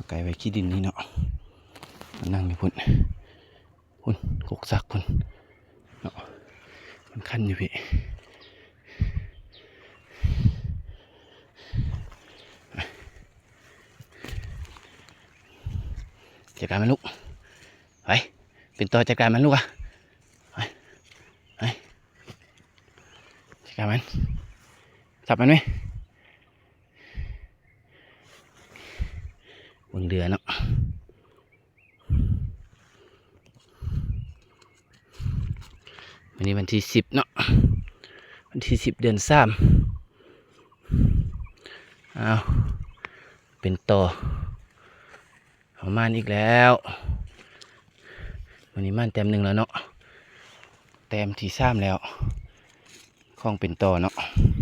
ໄກໄວ້ຂີ້ດິນນີ້ເນາະ ມັນນັ່ງຢູ່ພຸ້ນ ພຸ້ນ ກົກສັກພຸ້ນເນາະ ມັນຄັນຢູ່ພີ້. ຈັດການມັນລູກ ໄປ ເປັນຕໍ່ ຈັດການມັນລູກອະ ໄປ ໄປ ຈັດການມັນ ຈັບມັນໄວ້ ເບິ່ງເຮືອເນາະ. ມື້ນີ້ວັນທີສິບເນາະ ວັນທີສິບ ເດືອນສາມ ອ້າວ ເປັນຕໍ່ ເອົາໝານອີກແລ້ວ ມື້ນີ້ໝານແຕ້ມໜຶ່ງແລ້ວເນາະ ແຕ້ມທີສາມແລ້ວ ຂອງເປັນຕໍ່ເນາະ.